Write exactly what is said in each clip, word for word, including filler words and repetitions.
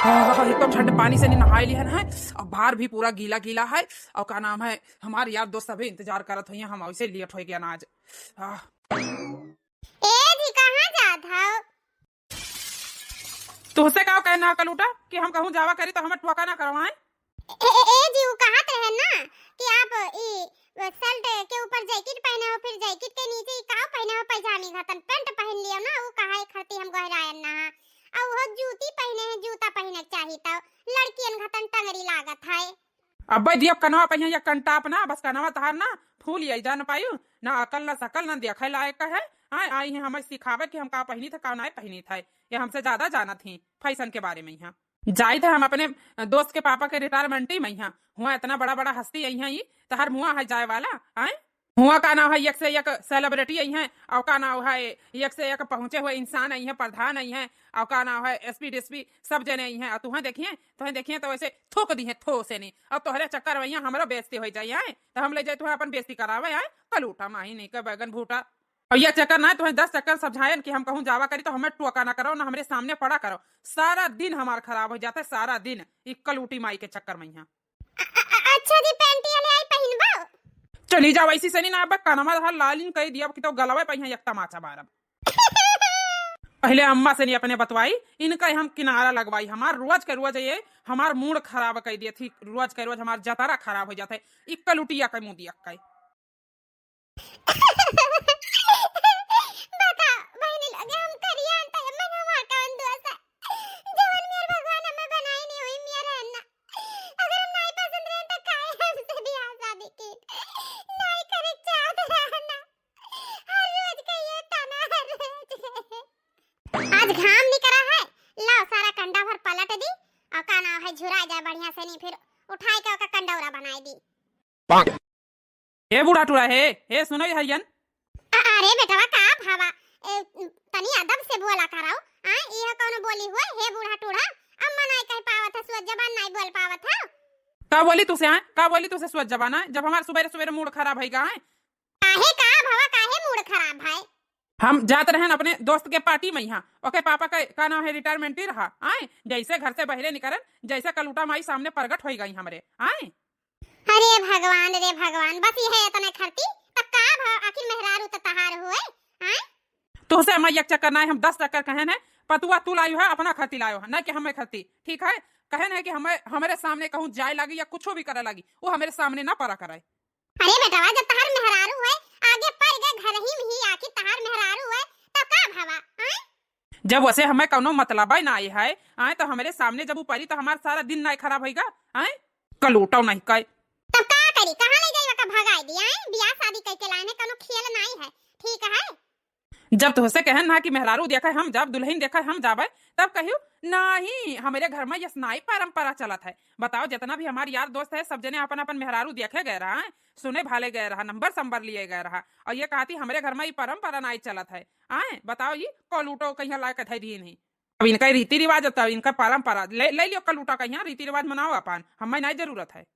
आह, एकदम ठंडे पानी से नहीं नहाए लिहन है, और बाहर भी पूरा गीला गीला है। और का नाम है, हमारे यार दोस्त सभी इंतजार करत हुई हैं, हम वैसे लेट हो गया ना आज। आह। ए जी, कहाँ जात हौ? तुहसे का कहना है कलूटा कि हम कहूँ जावा करी तो हमें टोका ना करवाएं? ए, ए, ए जी, उ कहत रहे ना कि आप ई शर्ट के ऊपर जैकेट पहने हो, फिर जैकेट के नीचे ई का पहने हो, पैजामी घतन पैंट पहन लियो ना, उ कहा एक खरती हम गहरायन ना। और वो जूती पहने हैं, जूता पहने के चाही तो लड़कियन घतन टंगरी लागत है। अब्बे दियब कनवा पहिया या कंटाप ना, बस कनवा तहार ना फूल यही जान पायु, ना अकल ना सकल ना देखे लायक है। आए आई हैं हमें सिखावे कि हम का पहिनी था, का नाय पहिनी था। ये हमसे ज्यादा जानत ही फैशन के बारे में। यहाँ जाइत है हम अपने दोस्त के पापा के रिटायरमेंटी में। यहाँ हुआ इतना बड़ा बड़ा हस्ती आई हैं, ई तहार मुआ है जाए वाला। आए हुआ का नाम है, एक से एक सेलिब्रिटी आई हैं, और का नाम है, एक से एक पहुँचे हुए इंसान आई हैं, प्रधान आई हैं, और का नाम है, एसपी डीएसपी सब जने आई हैं। और तुहें देखिए, तुहें देखिए तो वैसे थूक दी है ठोसे नहीं। अब तोहरे चक्कर में यहाँ हमरो बेइज्जती हो जाए, आए तो हम ले जाए तुहें अपन बेइज्जती करावे, आए कलूटा माई नहीं का बैगन भूटा। और ये चक्कर ना, तुहें दस चक्कर समझायन कि हम कहूँ जावा करी तो हमें टोका ना करो, ना हमरे सामने पड़ा करो। सारा दिन हमार खराब हो जाता है, सारा दिन ई कलूटी माई के चक्कर में यहाँ। अ-, अ-, अ-, अच्छा जी, पैंटी वाले आई पहिनबो? चली जाओ, ऐसी से नहीं ना, अब कनमा हर लालिन कह दिया कि तो गलवे पे यहाँ एक तमाचा मारब। पहले अम्मा से नहीं अपने बतवाई, इनका हम किनारा लगवाई। हमार रोज के रोज ये हमार मूड खराब कर दिए थी, रोज के रोज हमार जतारा खराब हो जाता है। इक्का लुटिया का मुंह दिया का। बता, बहिनी लगे हम करिया अंत है, मन हमार कौन दोष है? जवन मेर भगवान हमें बनाई नहीं हुई मेर है ना। अगर हम नहीं पसंद रहे तो काहे हमसे बियाह शादी की? नहीं करे चाहत रहे ना। हर रोज का ये ताना, हर रोज का। आज घाम निकरा है, लाओ सारा कंडा भर पलट दी, और का नाम है झुरा जाए बढ़िया से, नहीं फिर उठाए के ओका कंडौरा बनाए दी। ए बूढ़ा टूरा, हे, हे, सुनो ये हरियन। अ-, अरे बेटवा, का भावा? ए, तनी अदब से बोला कराओ। आ, ये कौन बोली हुए? हे बूढ़ा टूरा, अम्मा नहीं कह पावत है, सुअज जबान नहीं बोल पावत है। का बोली तुसे, हाँ? का बोली तुसे सुअज जबान, हाँ? जब हमार सुबेरे सुबेरे मूड खराब है गा, हाँ? काहे का भावा, काहे मूड खराब है? हम जात रहन अपने दोस्त के पार्टी में, यहाँ ओके पापा का, का नाम है, रिटायरमेंटी रहा, आए जैसे घर से बहरे निकरन, जैसे कलूटा माई सामने प्रगट होई गई हमरे, आए। अरे भगवान रे भगवान, बस ये है इतने खरती, तब का भा-, आखिर मेहरारू त तहार हुए, आए? तोहसे हम एक चक्कर ना, हम दस चक्कर कहन है, पतुआ तू लायो है, अपना खरती लायो है, ना कि हमें खरती, ठीक है? कहन है कि हमें, हमारे सामने कहूँ जाए लागी या कुछ भी करे लागी, वो हमारे सामने ना परा करे। अरे बेटवा, जब तहार मेहरारू है, आगे पड़ गए घर ही में ही, आखिर तहार मेहरारू है, तब का भावा, आए? जब वैसे हमें कौनो मतलबे ना आए है, आए तो हमारे सामने जब ऊ परी तो हमार सारा दिन नहीं खराब होइगा, आए? कलूटो नहीं कहे। तब का करी, कहाँ ले जाई, ओका भगाई दी, आए? बियाह शादी कइके लाए ने, कौनो खेल नहीं है, ठीक है? जब तोहसे कहन ना कि मेहरारू देखे हम जब, दुल्हन देखे हम जाबे, तब कहियो, "नहीं, हमरे घर में यस नाई परंपरा चलत है।" बताओ, जितना भी हमार यार दोस्त है, सब जने अपन अपन मेहरारू देखे गए रहा, हैं? सुने भाले गए रहा, नंबर संबर लिए गए रहा, और ये कहती, "हमरे घर में ई परंपरा नाई चलत है।" आए, बताओ, ये कलूटो कहिया ला के धई दिए नहीं। अब इनका रीति रिवाज होता है, इनका परंपरा, ले, ले लियो कलूटा कहिया, रीति रिवाज मनाओ अपन, हमें नाई जरूरत है।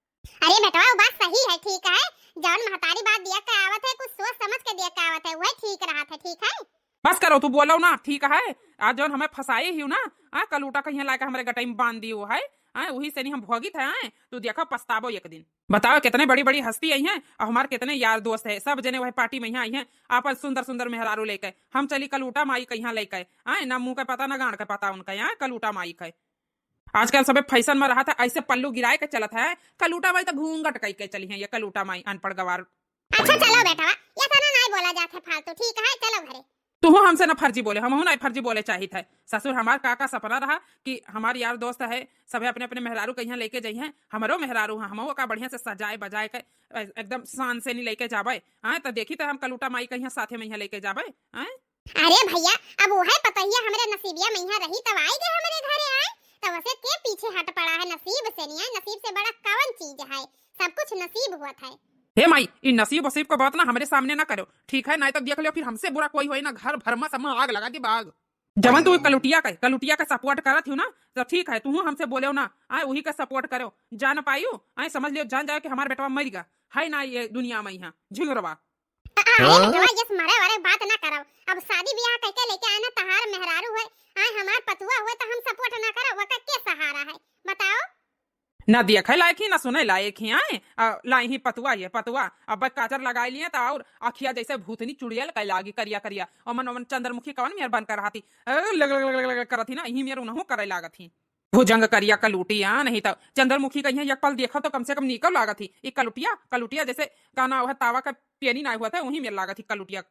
अरे बेटवा, वो बात सही है, ठीक है, जौन महतारी बात दिया के आवत है, कुछ सोच समझ के दिया के आवत है, वही ठीक रहत है, ठीक है। बस करो, तू बोलो ना, ठीक है, आज जौन हमें फंसाई ही ना, आ, कलूटा कहिया लाके हमरे गटई में बांध दियो है, आ, वही से नहीं हम भोगित है, आ, तू देखो पछताबो एक दिन। बताओ, कितने बड़ी बड़ी हस्ती आई हैं, और हमार कितने यार दोस्त है, सब जने वही पार्टी में यहाँ आई हैं, आपन सुंदर सुंदर मेहरारू लेके। हम चली कलूटा माई के यहाँ लेके, आए ना मुंह के पता ना गांड के पता उनका, यहाँ कलूटा माई के। आजकल सबे फैशन में रहत है, ऐसे पल्लू गिराए के चलत है। कलूटा माई तो घूंघट कई के चली है, ये कलूटा माई अनपढ़ गवार। अच्छा चलो बेटवा, ये तना नहीं बोला जात है फालतू, ठीक है, चलो घरे। तुहू हमसे ना फर्जी बोले, हमहू ना फर्जी बोले चाहित है। ससुर, हमार का का सपना रहा कि हमार यार दोस्त है, सभे अपने अपने मेहरारू कहिया लेके जइहें, हमरो मेहरारू है, हमहू का बढ़िया से सजाए बजाए के, ए-, एकदम शान से नहीं लेके जाबे। आए तो देखी तो हम कलूटा माई कहिया साथे में यहाँ लेके जाबे। आए अरे भैया, अब वो है पतोहिया हमरे नसीबिया में यहाँ रही, तब आई गए हमरे घरे, आए तब उसे के पीछे हट पड़ा है, नसीब से नहीं है, नसीब से बड़ा कवन चीज है, सब कुछ नसीब होत है। हे माई, ई नसीब वसीब का बात ना हमरे सामने ना करो, ठीक है? नहीं तो देख लियो फिर हमसे बुरा कोई होई ना, घर भर में सब में आग लगा दी बाग। जवन तू कलुटिया का, कलुटिया का सपोर्ट करत हियो ना, तो ठीक है, तू हमसे बोलेव ना, आए वही का सपोर्ट करो, जान पायु, आए समझ लियो, जान जाओ कि हमार बेटवा मर गया है ना ये दुनिया में यहाँ, झिंगुरवा। अ-, अ-, अरे हाँ? बेटवा, यस मरे वरे बात ना करव। अब शादी ब्याह कइके लेके आए ना, तहार मेहरारू है, आए हमार पतुआ हुए, तो हम सपोर्ट ना करव, ओकर के सहारा ना देखे लायक ही, ना सुने लायक ही, आए? आ, लाई ही पतुआ, ये पतुआ, अब काजर लगाई लिए त और अखिया जैसे भूतनी चुड़ैल कै लागी, करिया करिया। ओमन, ओमन चंद्रमुखी कवन मेर बन कर रहती, ए, लग, लग, लग, लग, लग करत ही ना, इही मेर उनहु करे लागत ही। भुजंग करिया कलूटी, आ, नहीं त चंद्रमुखी कहिया एक पल देखो तो कम से कम नीको लागत ही। ई कलुटिया, कलुटिया जैसे का ना वह तावा का पेनी ना हुआ था, वही मेर लागत ही कलुटिया।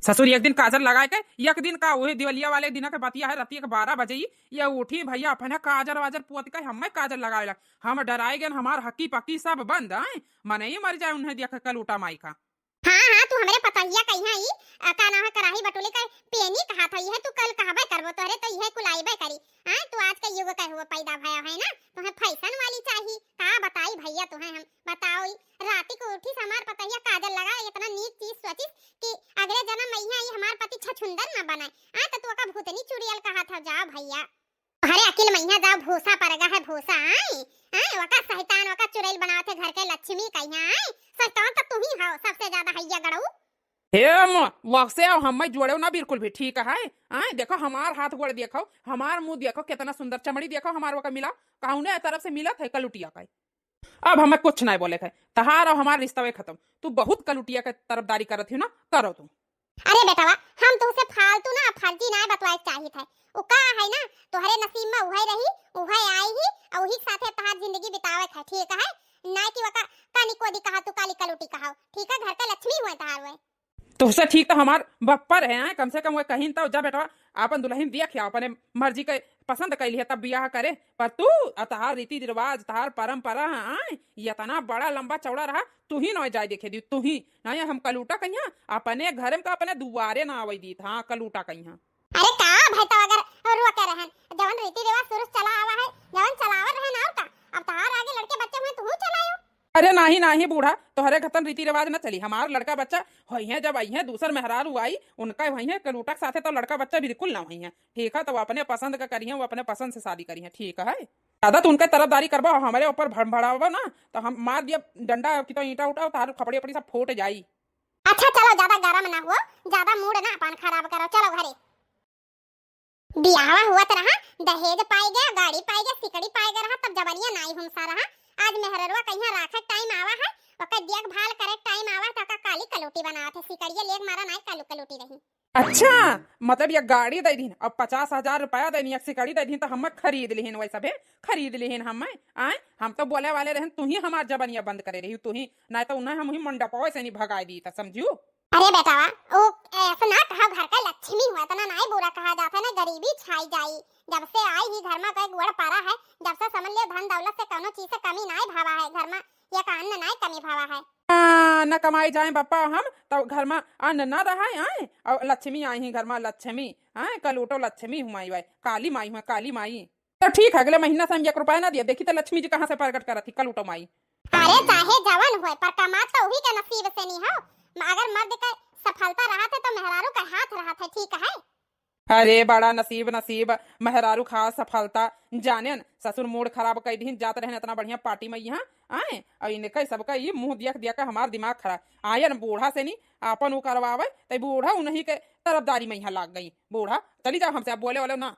ससुर एक दिन काजर लगाए के, एक दिन का, वही दिवलिया वाले दिन के बतिया है, राती के बारह बजे ही ये उठी, "भैया, अपने काजर वाजर पोत के हमें काजर लगावे ला।" हम डराए गए, हमार हकी पकी सब बंद, आए, मने ही मर जाए उन्हें देख के कलूटा माई का। हाँ, हाँ, तू हमरे पतहिया कहिया ई, अ, का नाम है, कराही बटुली का पेनी कहा था, यह तू कल कहबे करबो, तोहरे तो यह कुल आइबे करी। हाँ, तू आज के युग का हुआ पैदा भया है ना, तुम्हें फैशन वाली चाही, का बताई भैया तुम्हें हम, बताओ ई, राती को उठी से हमार पतहिया काजल लगा, इतना नीक चीज सोचिस कि अगले जन्म में यहाँ ई हमार पति छछुंदर न बने। आ, तो तू ओका भूतनी चुड़ैल कहा था, जा भैया। अरे अकिल मैया जाओ, भूसा परगा है भूसा, आए, आए, ओका शैतान, ओका चुड़ैल बनावत है घर के लक्ष्मी कहिया, आए, शैतान तो तू ही हो सबसे ज्यादा हैया गड़ऊ। हे म-, वक्से अब हम्मे जोड़ेव ना बिल्कुल भी, ठीक है? आए, देखो हमार हाथ गोड़ देखो, हमार मुंह देखो, कितना सुंदर चमड़ी देखो हमार ओका मिला, कौने तरफ से मिलत है कलुटिया का। अब हमें कुछ नहीं बोले थे, तहार और हमार रिश्ता खत्म। तू बहुत कलुटिया के तरफदारी करत ही ना, करो तू। अरे बेटवा, हम तुहसे फालतू ना फर्जी ना बतवाए चाहित है। उ का है ना, तोहरे नसीब में उहे रही, उहे आई ही, और उही के साथे तहार जिंदगी बितावे है, ठीक है? ना कि वका कानी कोदी कहा तू, काली कलुटी कहा, ठीक है? घर के लक्ष्मी हुए तहार हुए। तुहसे ठीक तो हमार बप्पर है, हैं? कम से कम वो कहीं तो जा बेटवा, आपन दुल्हन देख या अपने मर्जी के पसंद कैली है तब बियाह करे, पर तू आ तहार रीति रिवाज, तहार परंपरा, आए, इतना बड़ा लंबा चौड़ा रहा, तू ही ना जाए देखे दी, तू ही ना, ये हम कलूटा कहिया, अपने घर में का अपने दुआरे ना आवे दीत, हाँ, कलूटा कहिया। अरे का भाई, तो अगर रुआ के रहन, जवन रीति रिवाज शुरू से चला आवा है, जवन चलावत रहन, और का, अब तहार आगे लड़के बच्चे हुए, तू चलायो। अरे नाही, नाही बूढ़ा, तोहरे घतन रीति रिवाज न चली। हमार लड़का बच्चा होइहें, जब अइहें दूसर मेहरारू आई, उनका होइहें कलूटा के साथे, तो लड़का बच्चा बिल्कुल ना होइहें, ठीक है? तो वो अपने पसंद का करिहें, वो अपने पसंद से शादी करिहें, ठीक है? ज्यादा तू उनके तरफदारी करबा, हमरे ऊपर भड़भड़ावा ना, तो हम मार दिया डंडा की तो ईंटा उठा, तार खपड़ी अपड़ी सब फूट जाई। अच्छा चलो, ज्यादा गरम ना हो, ज्यादा मूड ना अपन खराब करो, चलो घरे। बियाहवा हुआ त रहा, दहेज पाए गया, गाड़ी पाए गया, सिकड़ी पाए गया रहा, तब जबनिया नाई हुमसा रहा। आज मेहररुआ कहिया राखे टाइम आवा है, ओकर देखभाल करे टाइम आवा है, तो का काली कलूटी बनावत है, सिकड़िया लेग मारा नाई कालू कलूटी रही। अच्छा, मतलब ये गाड़ी दे दीन, अब पचास हजार रुपया देनी, एक सिकड़ी दे दीन, तो हम खरीद लिहिन, वैसा भी खरीद लिहिन हम। आए, हम तो बोले वाले रहन, तू ही हमार जबनिया बंद करे रही, तू ही, नहीं तो उन्हें हम ही मंडपवा से नहीं भगाए दी था, समझू? अरे बेटवा, ओ ऐसा ना कहा, घर का लक्ष्मी हुआ, इतना नाई बुरा कहा जाता है ना, गरीबी छाई जाई। जब से आई ही घर में कोई गोड़ पड़ा है, जब से समझ लियो धन दौलत से कौनो चीज से कमी नाई भावा है, घर में ये का अन्न नाई कमी भावा है। हाँ, न कमाई जाए बापा हम, तो घर में अन्न न रहा है, और लक्ष्मी आई ही घर में, लक्ष्मी, हाँ, कलूटो लक्ष्मी हुआ, काली माई हुआ, काली माई। तो ठीक है, अगले महीना से हम एक रुपया ना दिया, देखी तो लक्ष्मी जी कहाँ से प्रकट करत ही, कलूटो माई। अरे चाहे जवन होए, पर कमात तो उही के नसीब से नहीं हो। म-, अगर मर्द के सफलता रहत है तो मेहरारू के हाथ रहत है, ठीक है? अरे बड़ा नसीब, नसीब, मेहरारू खा सफलता। जानेन ससुर मूड खराब कई दिहिन, जात रहन इतना बढ़िया पार्टी में यहाँ आए, और इनके सबका ये मुंह दिया दिया के हमार दिमाग खराब। आयन बूढ़ा से नहीं आपन उ करवावे, तई बूढ़ा उन्हीं के तरफदारी में यहाँ लाग गई। बूढ़ा चली जाओ हमसे, अब बोले वाले ना।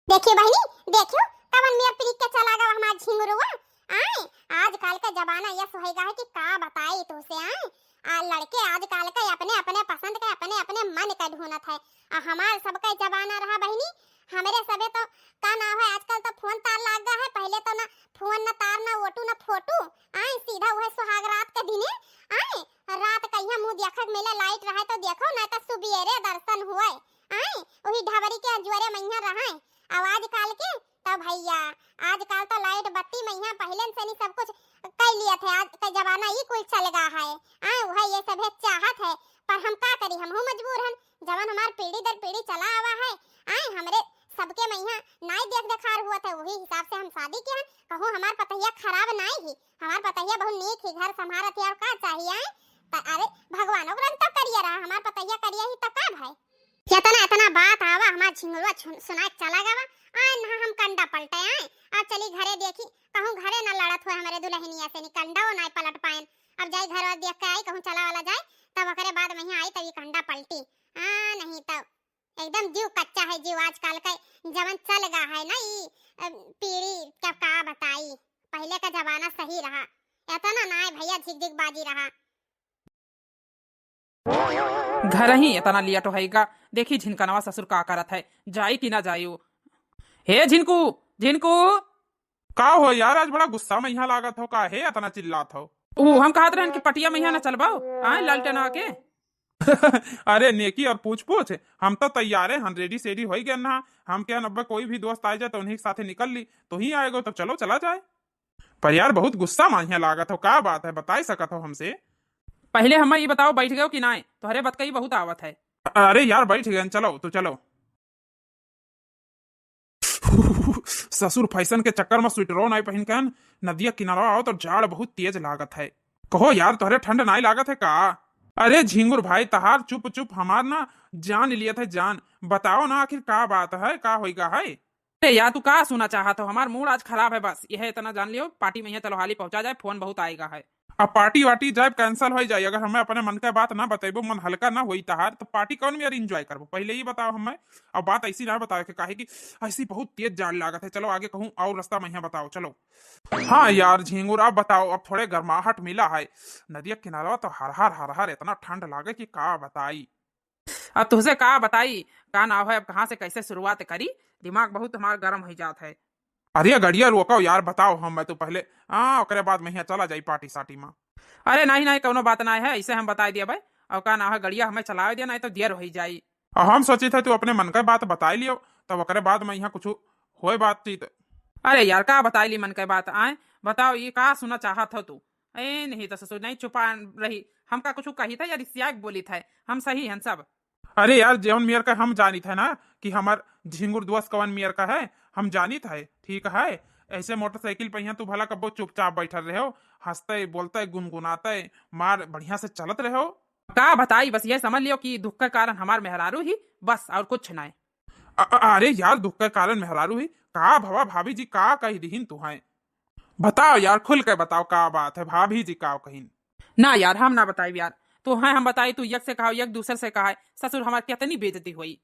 देखियो बहिनी, देखियो, कवन मेर पिरिक के चला गवा हमार झिंगुरुआ। आए, आजकल का जमाना यस होइगा है कि का बताई तोसे, आए। आ लड़के आजकल के अपने, अपने पसंद के, अपने, अपने मन के ढूंढत है। आ हमार सबके जमाना रहा बहिनी, हमरे सबे तो का नाव है, आजकल तो फोन तार लाग गा है, पहले तो ना फोन, ना तार, ना ओटू, ना फोटू। आए, सीधा वह सुहाग रात के दिने, आए, रात कहिया मुंह देखक मिले, लाइट रहे तो देखो, ना तो सुबेरे दर्शन हुए। आए, वही ढबरी के अजुअरे मइहाँ रहे। अब आजकल के, तो भैया, आजकल तो लाइट बत्ती मइहाँ पहले से नहीं सब कुछ कर लिया थे। आज का जमाना ई कुल चल गा है। आए, वह ये सभे चाहत है, पर हम का करी, हमहू मजबूर हन। जवन हमार पीढ़ी दर पीढ़ी चला आवा है, आए, हमरे सबके मइहाँ नाई देख देखार हुआ थे, वही हिसाब से हम शादी के हन। कहूँ हमार पतहिया खराब नाई ही, हमार पतहिया बहुत नीक ही, घर संभारत ही, और का चाहिए, आए? त-, अरे, भगवानों के रंग तो करिया रहा, हमार पतहिया करिया ही तो का भाई? इतना, इतना बात आवा, हमार झिंगुआ छु-, सुनाए चला गवा। आए ना हम कंडा पलटे आए। अब चली घरे देखी, कहूँ घरे ना लड़त हुए हमरे दुल्हनिया से, नी कंडा वो ना पलट पाएन। अब जाई घर और देख के आई, कहूँ चला वाला जाए, तब ओकरे बाद में ही आई, तब ये कंडा पलटी। आ, नहीं तो एकदम जीव कच्चा है जीव आजकल का, जवन चल गा है ना ई, अ, पीढ़ी, क्या का बताई, पहिले का जमाना सही रहा, एतना नाय भैया झिकझिक बाजी रहा। घर ही एतना लियट होइगा, देखी झिनकनवा ससुर का करत है, जाई कि ना जाई उ। हे झिनकू, झिनकू। का हो यार, आज बड़ा गुस्सा में यहाँ लागत हो, का है एतना चिल्लात हो? ऊ हम कहत रहन कि पटिया में यहाँ ना चलबाओ, आए लालटेनवा के। अरे नेकी और पूछ पूछ, हम तो तैयार है, हम रेडी सेडी होई गए ना। हम क्या नब्बे कोई भी दोस्त आ जाए तो उन्हीं के साथे निकल ली, तो ही आएगो तो चलो चला जाए। पर यार बहुत गुस्सा में यहाँ लागत हो, का बात है, बताई सकत हो हमसे? पहिले हमें ये बताओ, बैठ गयो कि नाय? तोहरे बतकई बहुत आवत है। अरे यार बैठ गए, चलो तो चलो। ससुर फैशन के चक्कर में स्वेटरो नाई पहिन के हन, नदिया किनारा आओ तो जाड़ बहुत तेज लागत है। कहो यार, तोहरे ठंड नाई लागत है का? अरे झिंगुर भाई, तहार चुप चुप हमार ना जान लियत है जान। बताओ ना आखिर का बात है, का होइगा है? अरे यार, तू का सुना चाहत हो? हमार मूड आज खराब है बस, यह इतना जान लियो, पार्टी में यह चलो हाली पहुंचा जाए, फोन बहुत आएगा है। अब पार्टी वार्टी जब कैंसिल हो जाए, अगर हमें अपने मन का बात ना बतेबो, मन हल्का ना होई तहार, तो पार्टी कौन में यार एंजॉय करबो? पहले ही बताओ हमें। अब बात ऐसी ना बतावे के, काहे कि ऐसी बहुत तेज जाड़ लागत है। चलो आगे कहूँ और रास्ता में यहाँ बताओ, चलो। हाँ यार झिंगुर, अब बताओ, अब थोड़े गर्माहट मिला है। नदिया किनारा तो हर हर हर हर इतना ठंड लागे कि का बताई। अब तुझसे का बताई, का नाव है, अब कहाँ से कैसे शुरुआत करी, दिमाग बहुत हमार गर्म हो जात है। अरे गड़िया रोको यार, बताओ हम, मैं तो पहले, हाँ, ओकरे बाद में यहाँ चला जाई पार्टी सार्टी में। अरे नहीं नहीं, कौनो बात ना है, ऐसे हम बताई दिया भाई। और का नाव है, गड़िया हमें चलावे दिया, नहीं तो देर हो जाई। और हम सोची थे तू अपने मन का बात बताई लियो, तब ओकरे बाद में यहाँ कुछ होए बातचीत। अरे यार, का बताई ली मन के बात, आए बताओ, ये का सुना चाहत हो तू? ए नहीं तो ससुर, नहीं चुपा रही, हमका कुछ कही था या रिसिया के बोली था, हम सही हन सब। अरे यार, जौन मेर का हम जानित है ना कि हमार झिंगुर दोस्त कवन मेर का है, हम जानित है, ठीक है। ऐसे मोटरसाइकिल पे यहाँ तू भला कब्बो चुपचाप बैठल रहे हो, हंसते बोलते गुनगुनाते मार बढ़िया से चलत रहे हो। का बताई, बस ये समझ लियो कि दुख का कारण हमार मेहरारू ही, बस और कुछ नहीं। अ-, अ-, अरे यार, दुख का कारण मेहरारू ही का भवा, भाभी जी का कही दिहिन तू हैं? बताओ यार, खुल के बताओ, का बात है, भाभी जी का कहिन? ना यार, हम ना बताई यार, तो हैं हम बताई, तू एक से कहा, एक दूसर से कहा, ससुर हमार कितनी बेइज्जती हुई।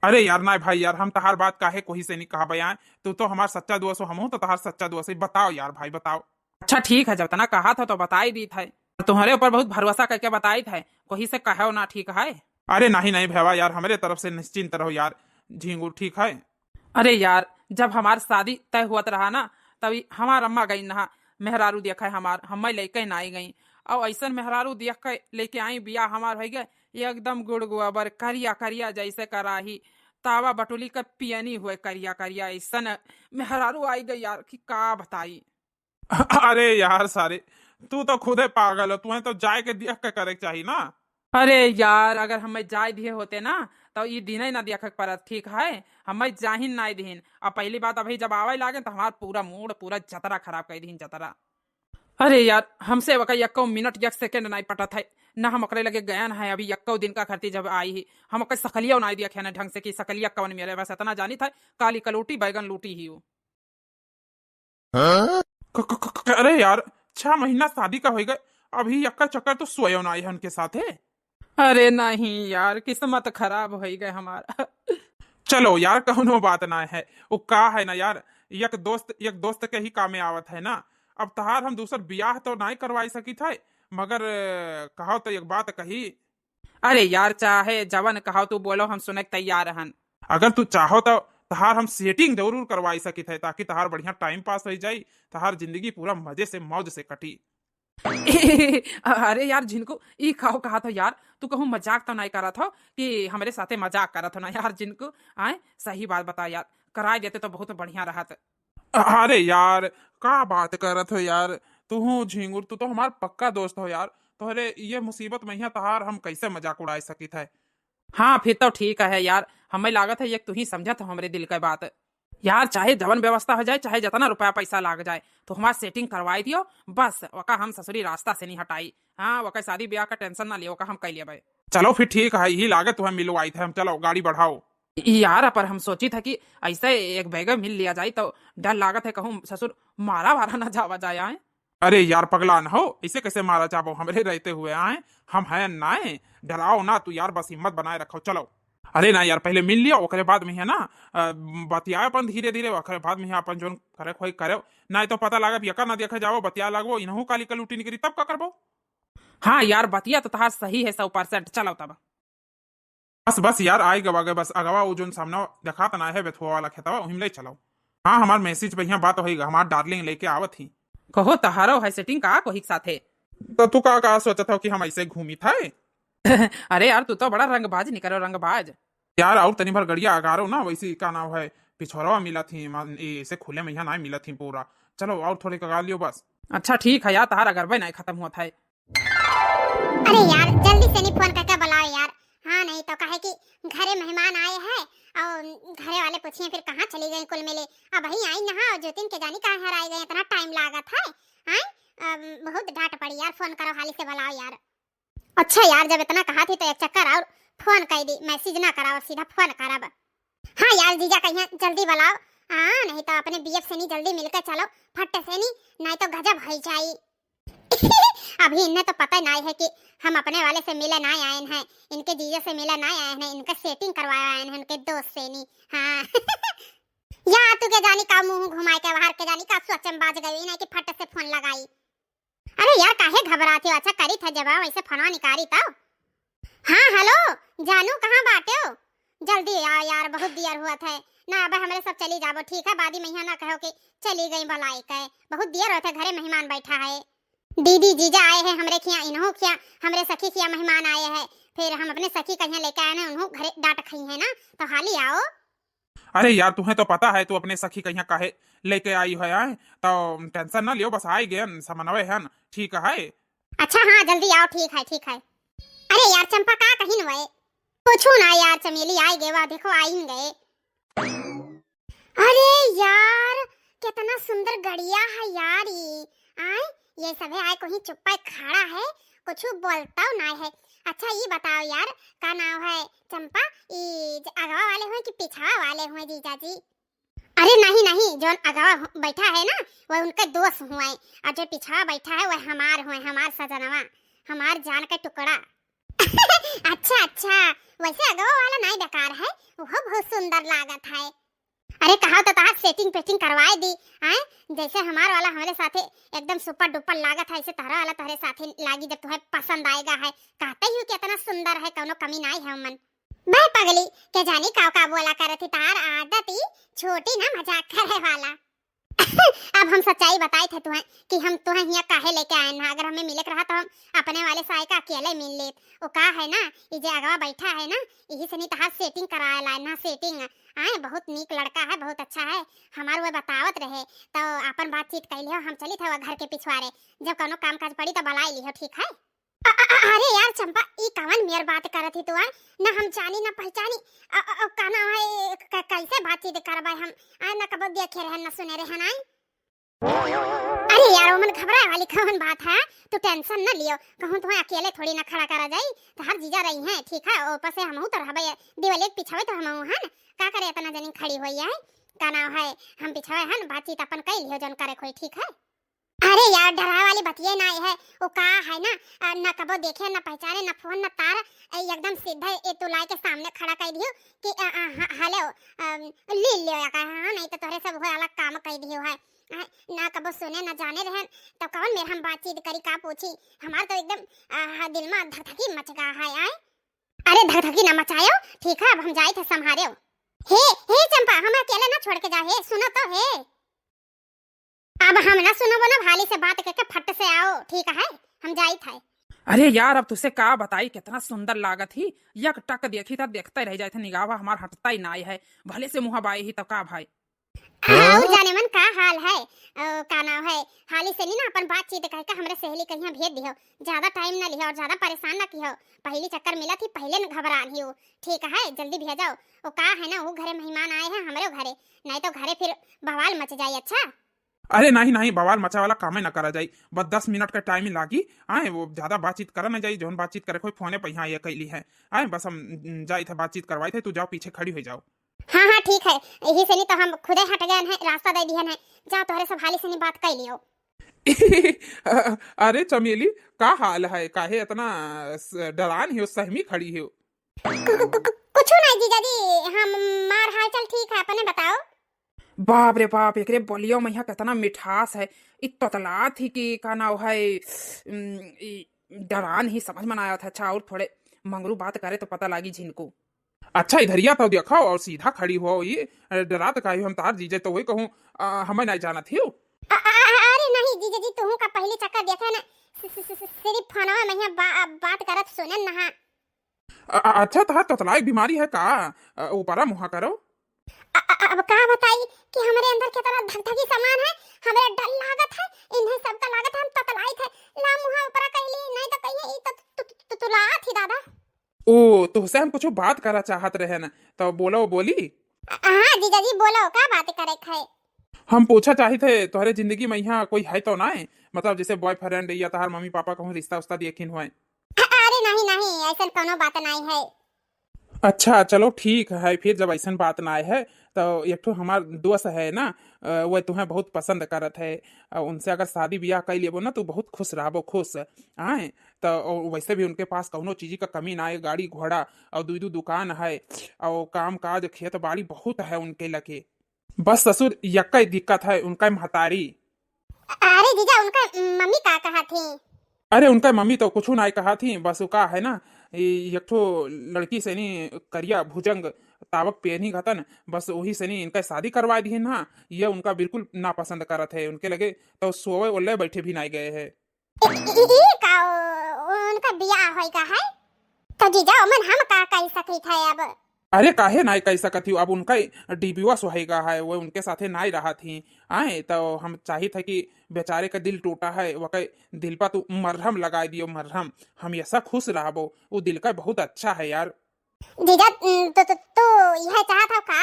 अरे यार, ना भाई यार, हम तहार बात काहे कोही से नहीं कहा बयान, तू तो हमार सच्चा दोस्त हो, हमहू तो तहार सच्चा दोस्त है, बताओ यार भाई, बताओ। अच्छा ठीक है, जब इतना कहा था तो बताई दी था, तुम्हारे ऊपर बहुत भरोसा करके बताई था, कोही से कहो ना, ठीक है? अरे नहीं नहीं भैया यार, हमारे तरफ से निश्चिंत रहो यार झिंगुर, ठीक है? अरे यार, जब हमार शादी तय हुआ रहा ना, तभी हमार अम्मा गई ना, मेहरारू देखा है हमार, हमें लेके ना आई गई। और ऐसन मेहरारू देख के लेके आई, बियाह हमार हो गए, एकदम गुड़ गोबर करिया करिया जैसे कराही, तावा बटुली के पियनी हुए करिया करिया, ऐसन मेहरारू आई गई यार कि का बताई। अरे यार सारे, तू तो खुदे पागल हो, तुम्हें तो जाए के देख के करे के चाहिए ना। अरे यार, अगर हमें जाए दिए होते ना, तो ई दिने ना देखे के पड़त, ठीक है? हमें जाहिन ना दिहिन। अब पहली बात, अभी जब आवे लागे तो हमार पूरा मूड, पूरा जतरा खराब कर दिहिन, जतरा। अरे यार, हमसे वका यक्को मिनट, एक सेकंड नहीं पटत है, ना हम ओकरे लगे गयन है। अभी यक्को दिन का खरती जब आई ही, हम ओकर सकलियो नहीं देखे ना ढंग से कि सकलिया कवन मेरे, बस इतना जानी था, काली कलूटी बैगन लूटी ही हो। क-, क-, क-, क-, अरे यार, छह महीना शादी का होई गए, अभी यक्का चक्कर तो सोयो ना है उनके साथे। अरे नहीं यार, किस्मत खराब होई गए हमारा। चलो यार, कौनो बात ना है, वो का है ना यार, एक दोस्त, एक दोस्त के ही कामे आवत है ना। अब तहार हम दूसर बियाह तो नहीं करवाई सकित है, मगर, अ, कहो तो एक बात कही। अरे यार, चाहे जवन कहो तू बोलो, हम सुने के तैयार हन। अगर तू चाहो तो तहार हम सेटिंग जरूर करवाई सकित है, ताकि तहार बढ़िया टाइम पास हो जाई, तहार जिंदगी पूरा मजे से मौज से कटी। अरे यार झिनको, ई काहो कहा था यार, तू कहूँ मजाक तो नहीं करत हो कि हमरे साथे मजाक करत हो ना यार झिनको? आए, सही बात बता यार, कराई देते तो बहुत बढ़िया रहत। अरे यार, का बात करत हो यार, तू हूँ झिंगुर, तू तो हमार पक्का दोस्त हो यार, तोहरे ये मुसीबत में यहाँ तहार हम कैसे मजाक उड़ाई सकित है? हाँ, फिर तो ठीक है यार, हमें लागत है एक तू ही समझत हो हमरे दिल के बात। यार, चाहे जवन व्यवस्था हो जाए, चाहे जितना रुपया पैसा लाग जाए, तो हमार सेटिंग करवाई दियो, बस ओका हम ससुरी रास्ता से नहीं हटाई। हाँ, ओका शादी ब्याह का टेंशन ना लियो, ओका हम कई लेबे। चलो फिर ठीक है, यही लागत तुम्हें मिलवाई थे हम, चलो गाड़ी बढ़ाओ। यार, पर हम सोची था कि ऐसे एक बैग मिल लिया जाए, तो डर लागत है कहूँ ससुर मारा वारा ना जावा जाए, आए। अरे यार, पगला न हो, इसे कैसे मारा जाबो हमरे रहते हुए, आए? हम हैं नाए, डराओ ना तू यार, बस हिम्मत बनाए रखो, चलो। अरे ना यार, पहिले मिल लियो, ओकरे बाद में है ना, अ, बतियाए अपन धीरे धीरे, ओकरे बाद में है अपन जोन करे खोई करे। ना तो पता लागब, यका ना देखे जाओ, बतिया लागबो, इनहू काली कलूटी निकरी, तब का करबो? हाँ यार, बतिया तो तहार सही है सौ परसेंट। चलो तब। बस बस यार, आइ गवा गए, बस अगवा वो जोन सामने देखात ना है बेथुआ वाला खेतवा, उहिम ले चलो। हाँ, हमार मैसेज पे यहाँ बात होई, हमार डार्लिंग लेके आवत ही। कहो, तहारो है सेटिंग का कोही के साथे? तो तू का का सोचत हो कि हम ऐसे घूमी थे? अरे यार, तू तो बड़ा रंगबाज निकलो, रंगबाज। यार, और तनी भर गड़िया अगारो ना, वैसे का नाम है, पिछोरवा मिला थी, मान, ए, ऐसे खुले में यहाँ ना मिला थी पूरा। चलो, और थोड़े कगा लियो बस। अच्छा ठीक है यार, तहार अगरबे नहीं खत्म हुआ था। अरे यार, जल्दी से नहीं फोन करके बुलाओ यार। हाँ, नहीं तो कहे कि घरे मेहमान आए हैं और घरे वाले पूछिए फिर कहाँ चली गई कुल मिले। अब ही आई नहा और ज्योतिन के जानी कहाँ हराई गई, इतना टाइम लागत है। हाँ, अम, बहुत डांट पड़ी यार, फोन करो, हाली से बुलाओ यार। अच्छा यार, जब इतना कहा थी तो एक चक्कर और फोन कर दी, मैसेज ना कराओ, सीधा फोन करब। हाँ यार, जीजा कहिया जल्दी बुलाओ। हाँ, नहीं तो अपने बीएफ से नहीं, जल्दी मिलके चलो, फट से नहीं, नहीं तो गजब हो जाई। अभी इन्हें तो पता नहीं है कि हम अपने वाले से मिले ना आए हैं, इनके जीजा से मिले ना आए हैं, इनका सेटिंग करवाए आए हैं उनके दोस्त से नहीं। हाँ। या तू के जानी का मुंह घुमाए के बाहर के जानी का सोच में बाज गई, इन्हें कि फट से फोन लगाई। अरे यार, काहे घबरात हो? अच्छा करी था जब वैसे फोनवा निकारी तो। हाँ, हेलो जानू, कहाँ बाटे हो? जल्दी आओ यार, बहुत देर हुआ था ना। अब हमरे सब चली जाबो, ठीक है? बादी में यहाँ ना कहो कि चली गई बुलाई के, बहुत देर होत है, घरे मेहमान बैठा है। दीदी जीजा आए हैं हमरे खिया, इन्हों खिया, हमरे सखी खिया मेहमान आए हैं, फिर हम अपने सखी कहिया लेके आए हैं, उन्हों घरे डांट खाई है ना, तो हाली आओ। अरे यार, तुम्हें तो पता है, तू अपने सखी कहिया काहे लेके आई है, आए? तो टेंशन ना लियो, बस आए गए समन्वय है ना, ठीक है। अच्छा हाँ, जल्दी आओ, ठीक है, ठीक है। अरे यार चंपा, का कहिन वए? कुछू ना यार चमेली, आए गए, वाह देखो आइन गए। अरे यार, कितना सुंदर गड़िया है यार ई। आए, ये सभे आए कोही चुप्पा खड़ा है, कुछू बोलता ना है। अच्छा ये बताओ यार, का नाम है चंपा, ई जे अगवा वाले हुए कि पिछवा वाले हुए जीजा जी? अरे नहीं नहीं, जौन अगवा हु-, बैठा है ना, वह उनके दोस्त हुए, और जो पिछवा बैठा है वह हमार हुए, हमार सजनवा, हमार जान का टुकड़ा। अच्छा अच्छा, वैसे अगवा वाला नहीं बेकार है, वो बहुत सुंदर लागत है। अरे कहा तो तहार सेटिंग पेटिंग करवाए दी, आए? जैसे हमार वाला हमारे साथे एकदम सुपर डुपर लागत है, ऐसे तहरा वाला तहरे साथे लागी जब तुम्हें पसंद आएगा है। कहते ही कि इतना सुंदर है, कौनो कमी नहीं है मन। बे पगली, के जानी का का बोला करत ही, तहार आदत ही छोटी ना मजाक करे वाला। अब हम सच्चाई बताई थे तुहें कि हम तुहें हियाँ काहे लेके आए ना। अगर हमें मिले के रहा तो हम अपने वाले से आए का अकेले मिल लेत। वो का है ना, ये जे अगवा बैठा है ना, यही से नहीं तहार सेटिंग कराए लाए ना, सेटिंग। आए, बहुत नीक लड़का है, बहुत अच्छा है। हमार वो बतावत रहे तो अपन बातचीत कर लियो, हम चली थे वो घर के पिछवारे, जब कोनो काम काज पड़ी तो बुलाई लियो, ठीक है? अ-, अ-, अ-, अरे यार चंपा, ई कवन मेर बात करत ही तू, आ? ना हम जानी ना पहचानी, अ-, अ-, अ, का नाम है, क-, कैसे बातचीत करबे हम? आ, ना कबो देखे रहन, ना सुने रहन, आई? अरे यार, ओमन घबराए वाली कवन बात है, तू टेंशन ना लियो, कहूँ तुम्हें अकेले थोड़ी ना खड़ा करा जाई, तो हर जीजा रही हैं, ठीक है? ऊपर से हमहू तो रहबे, दिवाली के पिछवे तो हमहू हन, का करे इतना जनी खड़ी हुई है, का नाम है, हम पिछवे हन, बातचीत अपन कर लियो जौन करे कोई, ठीक है? अरे यार, डरावे वाली बतिये ना है, वो का है ना, अ, ना कबो देखे, ना पहचाने, ना फोन, ना तार, ए, एकदम सीधे ए तू लाए के सामने खड़ा कर दियो कि, अ, अ, ह-, हेलो, अम, ले लियो या का, हाँ, नहीं तो तोहरे सब हुए अलग काम कर दियो है। अ, ना कबो सुने, ना जाने रहन, तो कौन मेर हम बातचीत करी, का पूछी? हमार तो एकदम, अ, ह-, दिल में धकधकी मच गया है, आए? अरे धकधकी ना मचायो, ठीक है, अब हम जाए थे संभारे। हे, हे चंपा, हम अकेले ना छोड़ के जा, हे, सुनो तो, हे। अब हम ना सुनबो ना, हाली से बात करके फट से आओ, ठीक है? हम जाइत है। अरे यार, अब तुसे का बताई, कितना सुंदर लागत ही। एक टक देखी त देखते रह जाए थे, निगाह हमार हटता ही ना है। भले से मुँह बाए ही तो का भाई। हाँ, और जाने मन का हाल है, अ, का नाम है, हाली से नहीं ना अपन बातचीत करके हमरे सहेली कहिया भेज दियो। ज्यादा टाइम ना लिहो और ज्यादा परेशान ना किहो। पहली चक्कर मिला थी, पहले न घबरान ही हो। ठीक है, जल्दी भेजाओ। वो का है ना, वो घरे मेहमान आए हैं हमरे घरे, नहीं तो घरे फिर बवाल मच जाए। अच्छा। अरे नहीं नहीं, बवाल मचा वाला कामे ना करा जाई, बस दस मिनट का टाइम ही लागी। आए, वो ज्यादा बातचीत करा ना जाई, जौन बातचीत करे कोई फोने पे यहाँ ये कैली है। आए, बस हम, उम, जाई थे, बातचीत करवाई थे, तू जाओ पीछे खड़ी हो जाओ। हाँ हाँ ठीक है, यही से नहीं तो हम खुदे हट गए हैं, रास्ता दे दिए हैं। जाओ तोहरे सब हाली से नहीं बात कर लियो। अरे चमेली, का हाल है, काहे इतना स-, डरान हो, सहमी खड़ी हो? कु-, कु-, कु-, कु-, कुछ कुछ नहीं जीजा जी, हमार हाल चाल ठीक है, अपने बताओ। बाप रे बाप, एकरे बोलियो में यहाँ कितना मिठास है। इ ततलात ही कि का नाव है, उम, इ डरान ही समझ में ना आवत है। अच्छा, और थोड़े मंगरू बात करे तो पता लागी झिनको। अच्छा, इधरिया तो देखो और सीधा खड़ी हो, ये डरात काहे हो? हम तार जीजे तो वही कहूँ, आ, हमें नहीं जानत हियो। अ-, अ-, अ-, अरे नहीं जीजा जी, तुहू का पहली चक्कर देखे ना, सि-, सि-, सि-, सि-, सिर्फ फोनवा में यहाँ बा-, बात करत सुनन नहा। अ-, अ-, अच्छा, तहार ततलाई बीमारी है का? अ, ऊपरा मुहा करो। अ-, अ-, अब का बताई कि हमरे अंदर कितना धकधकी समान है, हमरे डर लागत है, इन्हें सबका लागत है हम ततलाइत है। ला मुहा ऊपरा कइली, नहीं तो कहिए ई तो तु-, तु-, तु-, तुलात ही दादा। ओ, तुहसे हम कुछ बात करा चाहत रहे न, तो बोलो, बोली। अ-, हाँ जीजा जी, बोलो, का बात करे है? हम पूछा चाहित है, तोहरे जिंदगी में यहाँ कोई है तो ना है? मतलब जैसे बॉयफ्रेंड या तहार मम्मी पापा कहूँ रिश्ता उश्ता देखिन हुए? अ-, अरे नहीं, नहीं, ऐसन कोनो बात नहीं है। अच्छा, चलो ठीक है, फिर जब ऐसन बात ना है, तो एक ठो हमार दोस्त है ना, अ, वह तुम्हें बहुत पसंद करत है, अ, उनसे अगर शादी ब्याह कर लेबो ना, तो बहुत खुश रहबो, खुश। आए, तो वैसे भी उनके पास कौनो चीज का कमी ना है, गाड़ी घोड़ा और दुई दू दुकान है, और काम काज खेत बाड़ी बहुत है उनके लगे। बस ससुर, यक्कै दिक्कत है, उनका महतारी। अरे जीजा, उनका मम्मी का कहा थी? अरे, उनका मम्मी तो कुछ ना कहा थी, बस वो का है ना, ये एक ठो लड़की से नी करिया भुजंग तावक पेनी घतन, बस वही से नी इनका शादी करवा दी है ना। ये उनका बिल्कुल नापसंद करत है, उनके लगे तो सोवे ओले बैठे भी नहीं गए है। ई, ई, ई का ओ-, उनका बियाह होइगा है? तो जीजा, ओमन हम का कह सकित है अब? अरे, काहे नाई कह सकत ही? अब उनका डिवोर्स होइगा है, वो उनके साथे नाई रहत ही। आए, तो हम चाहित है कि बेचारे का दिल टूटा है, वके दिल पर तू मरहम लगाई दियो, मरहम। हमेशा खुश रहबो, वो दिल का बहुत अच्छा है यार। जीजा, तो, तो, तो यह चाहत हो का?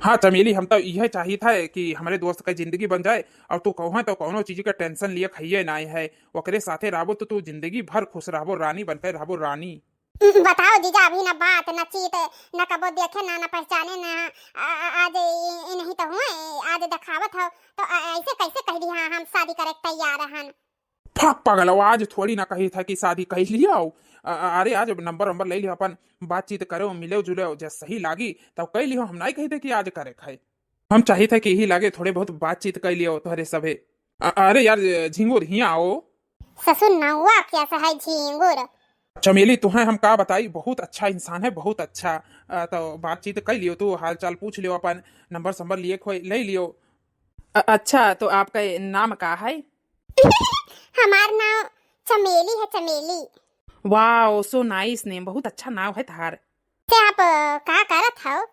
हाँ चमेली, हम तो यह चाहित है कि हमरे दोस्त का जिंदगी बन जाए और तू कहूँ तो कौनो चीज का टेंशन लिए खाइए ना है, ओकरे साथे रहबो तो तू जिंदगी भर खुश रहबो, रानी बनकर रहबो, रानी। बताओ जीजा, अभी ना बात, ना चीत, ना कबो देखे, ना, ना पहचाने, ना आ-, आ-, आज इ-, इन्हीं तो हुए, आज देखावत हो, तो आ-, ऐसे कैसे कह दी, हाँ, हम शादी करे के तैयार हन? फक पगलवा, आज थोड़ी ना कही था कि शादी कर लियो। अ-, अ-, अरे, आज नंबर वंबर ले लियो, अपन बातचीत करो, मिलो जुलो, जे सही लागी तब कर लियो। हम नहीं कही थे कि आज करे खाए, हम चाहित है कि यही लागे थोड़े बहुत बातचीत कर लियो तोहरे सभे। अ-, अरे यार झिंगुर, हियाँ आओ। ससुर नौवा क्या सा है झिंगुर? चमेली, तुहें हम का बताई, बहुत अच्छा इंसान है, बहुत अच्छा। अ, तो बातचीत कर लियो, तू हाल चाल पूछ लियो, अपन नंबर संबर लिए खोए ले लियो। अ-, अच्छा, तो आपका ये नाम का है? हमार नाम चमेली है, चमेली। Wow, so nice name, बहुत अच्छा नाम है थार। ते आप, अ, का करत हव?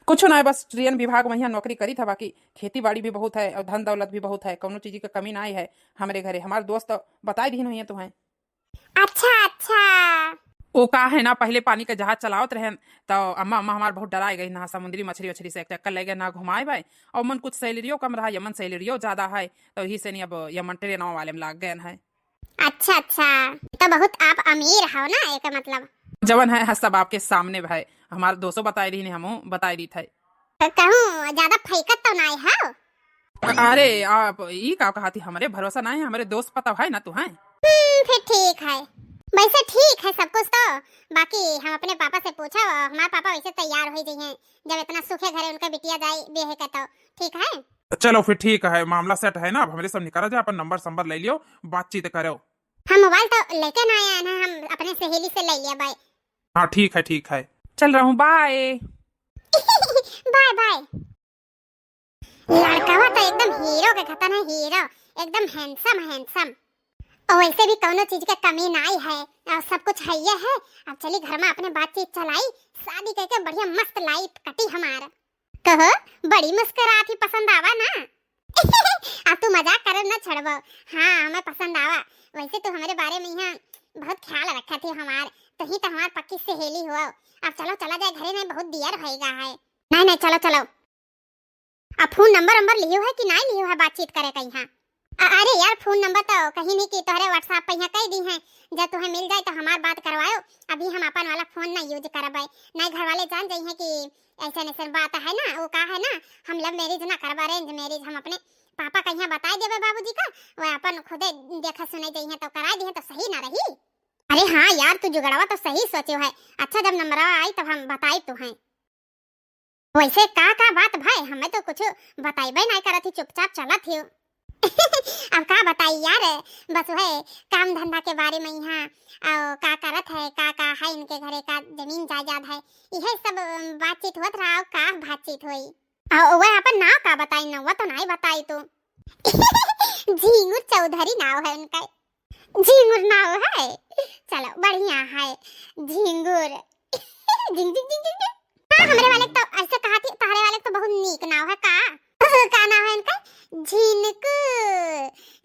कुछ ना, बस ट्रेन विभाग में यहाँ नौकरी करी था, बाकी खेती बाड़ी भी बहुत है और धन दौलत भी बहुत है, कौनो चीज की कमी ना है हमरे घरे। हमार दोस्त तो बताई दी नहीं है तुम्हें। अच्छा, अच्छा। ओ का है ना, पहले पानी का जहाज चलावत रहन, तो अम्मा, अम्मा हमार बहुत डराए गई ना, समुद्री मछली वछली से एक चक्कर ले गए ना घुमाए बाए, और मन कुछ सैलरियो कम रहा, यमन सैलरियो ज्यादा है, तो यही से नहीं अब यमन ट्रेनवा वाले में लाग गए हैं। अच्छा, अच्छा, तो बहुत आप अमीर हो ना, एक मतलब। जवन है, है सब आपके सामने भाई, हमार दोस्तों बताए रही ने, हमहू बताए रही थे। तो कहूँ ज्यादा फैकत तो नाय हो? अरे, आप ई का कहा थी, हमरे भरोसा नाय है, हमरे दोस्त पता है ना तू है। हम्म, फिर ठीक है, वैसे ठीक है सब कुछ तो, बाकी हम अपने पापा से पूछा, हमारे पापा वैसे तैयार हो जाइए, जब इतना सूखे घरे उनका बिटिया जाए बेहे के तो, ठीक है। चलो फिर ठीक है, मामला सेट है ना, अब हमरे सब निकला जाए, अपन नंबर संबर ले लियो, बातचीत करो। हम मोबाइल तो लेके ना आए हैं, हम अपने सहेली से ले लिया भाई। हाँ ठीक है, ठीक है। चल रहा हूँ, बाय। बाय बाय। लड़कवा तो एकदम हीरो के खतन है, हीरो, एकदम हैंडसम, हैंडसम। और वैसे भी कौनो चीज के कमी नाई है, और सब कुछ है ये है। अब चली घर में अपने बातचीत चलाई, शादी करके बढ़िया मस्त लाइफ कटी हमार। कहो, बड़ी मुस्कुरात ही पसंद आवा ना? अब तू मजाक करे ना छड़बो। हाँ, हमें पसंद आवा। वैसे तू हमारे बारे में यहाँ बहुत ख्याल रखा थी हमार, तो ही तो हमार पक्की सहेली हुआ। अब चलो, चला जाए घरे, नहीं बहुत दियर होएगा है। नहीं, नहीं, चलो, चलो। अब फोन नंबर नंबर लियो है कि नहीं लियो है बातचीत करे कहीं? हाँ। अ-, अरे यार, फोन नंबर तो कहीं नहीं कि तोहरे WhatsApp पे यहाँ कह दी हैं, जब तुम्हें मिल जाए तो हमार बात करवायो। अभी हम अपन वाला फोन ना यूज करबे, नहीं घर वाले जान जाई हैं कि ऐसा ऐसा बात है ना, वो का है ना, हम लव मैरिज ना करबे, अरेंज मैरिज। हम अपने पापा का यहाँ बताए देबे बाबूजी का, वो अपन खुदे देखा सुने जाई हैं तो कराए दी हैं तो सही ना रही। अरे हाँ यार, तू जुगड़वा तो सही सोचे है। अच्छा, जब नंबरवा आई तब हम बताई तू हैं। वैसे का का बात भाई, हमें तो कुछ बताइबे नहीं करत ही, चुपचाप चलत ही। अब का बताई यार, बस वह काम धंधा के बारे में यहाँ, और का करत है, का का है इनके घरे, का जमीन जायदाद है, यह सब बातचीत होत रहा। और का बातचीत होई? और वह अपन नाव का बताई, नौवा तो नहीं बताई तू। झींगुर चौधरी नाव है उनका। झींगुर नाव है। चलो, बढ़िया है। झींगुर। झिंग, झिंग, झिंग, झिंग, झिंग। हाँ, हमरे वाले तो ऐसे कहा थी, तहरे वाले तो बहुत नीक नाव है का? का नाव है इनका? झिनकू।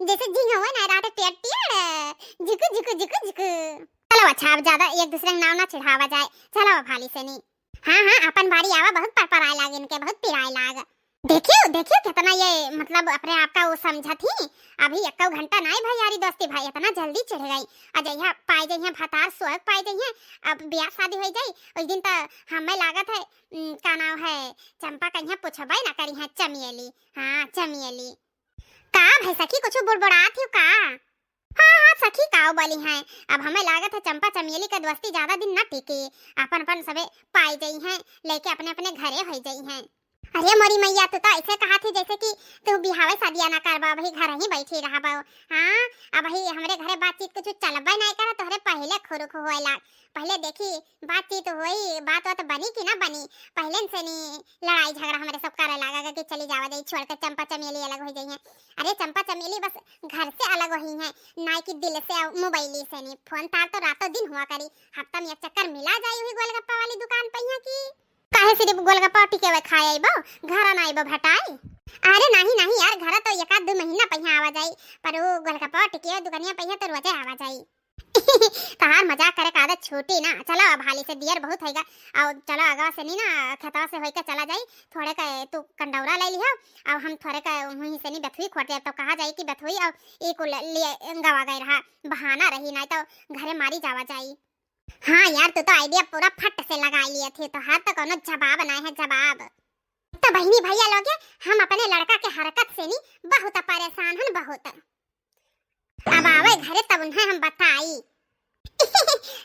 जैसे झिंग हुआ ना, रात टेड़ टेड़। झिकू, झिकू, झिकू, झिकू। चलो अच्छा, अब ज्यादा एक दूसरे का नाव ना चिढ़ावा जाए। चलो अब हाली से नहीं। हाँ, हाँ, अपन बारी आवा, बहुत परपराए लाग इनके, बहुत पिराए लाग। देखियो, देखियो, कितना ये, मतलब, अपने आप का वो समझत ही। अभी एक्को घंटा नाई भई यारी दोस्ती भई, इतना जल्दी चिढ़ गई। अजइहा पाई जइहे भतार, सोहग पाई जइहे, अब ब्याह शादी होई जाई, उस दिन त हमें लागत है, उम, का नाव है, चंपा कहिया पूछबे ना करिहे, चमेली। हाँ, चमेली। का भई सखी, कुछ बुड़बुड़ात हियो का? हाँ, हाँ, सखी काव बोली हैं। अब हमें लागत है चंपा चमेली का दोस्ती ज्यादा दिन न टिकी। अपन अपन सबे पाई जइहे, लेके अपने अपने घरे होई जइहे। अरे मोरी मैया, तू तो ऐसे कहा थी जैसे कि तू बिहावे शादिया ना करबा, अबही घर ही बैठी रहबा। हाँ, अबही हमरे घरे बातचीत कुछ चलबे नहीं करा, तोहरे पहले खुरुक होए लाग। पहले देखी बातचीत होई, बात वात बनी कि ना बनी। पहले से नहीं लड़ाई झगड़ा हमरे सब करे लागा कि चली जावा जाई, छोड़ के चंपा चमेली अलग हो जाइए। अरे चंपा चमेली बस घर से अलग होई हैं, नाई कि दिल से और मोबाइल से नहीं। फोन तार तो रातों दिन हुआ करी, हफ्ता में एक चक्कर मिला जाई हुई गोलगप्पा वाली दुकान पे यहाँ की। काहे सिर्फ गोलगप्पा टिकेवे खाए आइबो, घर ना आइबो भटाई? अरे नहीं नहीं यार, घर तो एक आध दो महीना पहिया आवा जाई, पर वो गोलगप्पा टिकेवे दुकानिया पहिया तो रोजे आवा जाई। तहार मजाक करे का आदत छूटी ना। चलो अब हाली से दियर बहुत होइगा, और चलो अगवा से नहीं ना खेतवा से होइके चला जाई। थोड़े का तू कंडौरा ले लिहो, और हम थोड़े का वहीं से नहीं बथुई खोट जाए, तो कहा जाई कि बथुई और ई कुल लिए गवा गए रहा, बहाना रही, नहीं तो घरे मारी जावा जाई। हाँ यार, तू तो आइडिया पूरा फट से लगा लिए थे, तोहार तो कोनो जवाब नहीं है, जवाब। तो बहिनी भैया लोग, हम अपने लड़का के हरकत से नी बहुत परेशान हन, बहुत। अब आवे घरे तब उन्हें हम बताई।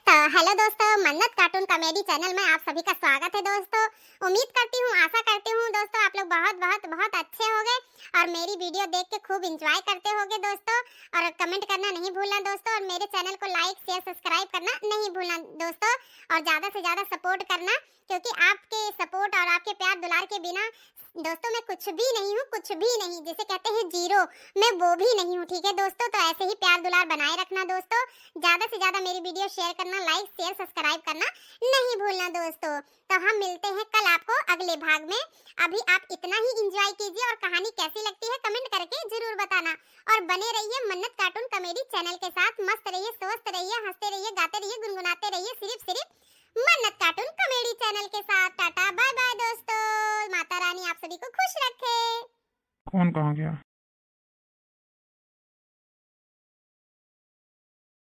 तो हेलो दोस्तों, मन्नत कार्टून कॉमेडी चैनल में आप सभी का स्वागत है दोस्तों। उम्मीद करती हूँ, आशा करती हूँ दोस्तों, आप लोग बहुत बहुत बहुत अच्छे होंगे और मेरी वीडियो देख के खूब एंजॉय करते होंगे दोस्तों। और कमेंट करना नहीं भूलना दोस्तों, और मेरे चैनल को लाइक, शेयर, सब्सक्राइब करना नहीं भूलना दोस्तों, और ज़्यादा से ज़्यादा सपोर्ट करना, क्योंकि आपके सपोर्ट और आपके प्यार दुलार के बिना दोस्तों मैं कुछ भी नहीं हूँ, कुछ भी नहीं, जिसे कहते हैं जीरो, मैं वो भी नहीं हूँ, ठीक है दोस्तों। तो ऐसे ही प्यार दुलार बनाए रखना दोस्तों, ज़्यादा से ज़्यादा मेरी वीडियो शेयर करना, लाइक, शेयर, सब्सक्राइब करना नहीं भूलना दोस्तों। तो हम मिलते हैं कल आपको अगले भाग में। अभी आप इतना ही एंजॉय कीजिए और कहानी कैसी लगती है कमेंट करके जरूर बताना, और बने रहिए मन्नत कार्टून कॉमेडी चैनल के साथ। मस्त रहिए, स्वस्थ रहिए, हंसते रहिए, गाते रहिए, गुनगुनाते रहिए, सिर्फ सिर्फ मन्नत कार्टून कॉमेडी चैनल के साथ। टाटा बाय बाय दोस्तों, माता रानी आप सभी को खुश रखे। कौन कहाँ गया?